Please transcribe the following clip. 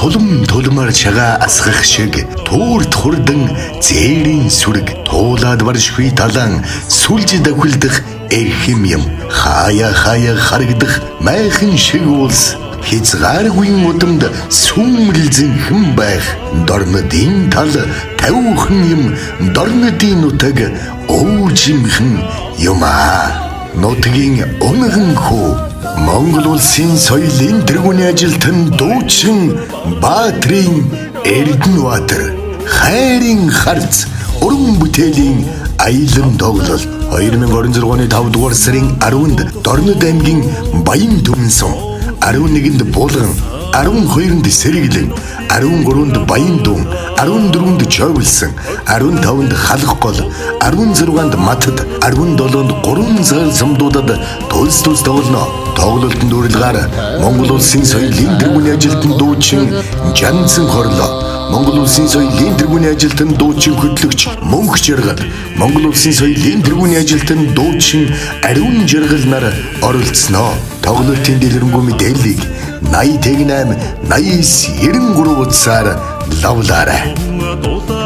Тулам тулмаар чагаа асгах шиг туурт хурдан зээрийн сүрэг туулаад баршгүй талан сүлж давхилдах эрхэм юм хаяа хаяа харагдах майхан шиг улс хязгааргүй удамд сүмэлзэнхэн байх дорнодын тал тавиухан юм дорнодын нутаг өвжимхэн юм аа. Нутгийн унган хүү Монгол улсын соёлын тэргүүний ажилтан дуучин Баатрын Эрдэнэбаатар хайрын харц уран бүтээлийн аялан тоглолт 2026 оны 5 дугаар сарын 10-нд Дорнод аймгийн Баян Түмэн 11-нд Булган, 12-нд Сэргэлэн, 13-нд Баяндүн, 14-нд Чойболсон, 15-нд Халах гол, 16-нд Матад, 17-нд Гурван цагаан сумдуудад тулс тулс тоглоно. Тоглолтод урилгаар Монгол улсын соёлын тэргүүний ажилтан дуучин Жанцэн Хорлоо, Монгол улсын соёлын тэргүүний ажилтан дуучин хөтлөгч Мөнх Жаргал, Монгол улсын соёлын тэргүүний ажилтан дуучин Ариун Жаргал нар оролцсноо. Тоглолтын дэлгэрэнгүй мэдээллийг 80 8 89 93 утсаар лавлаарай. Дулаа.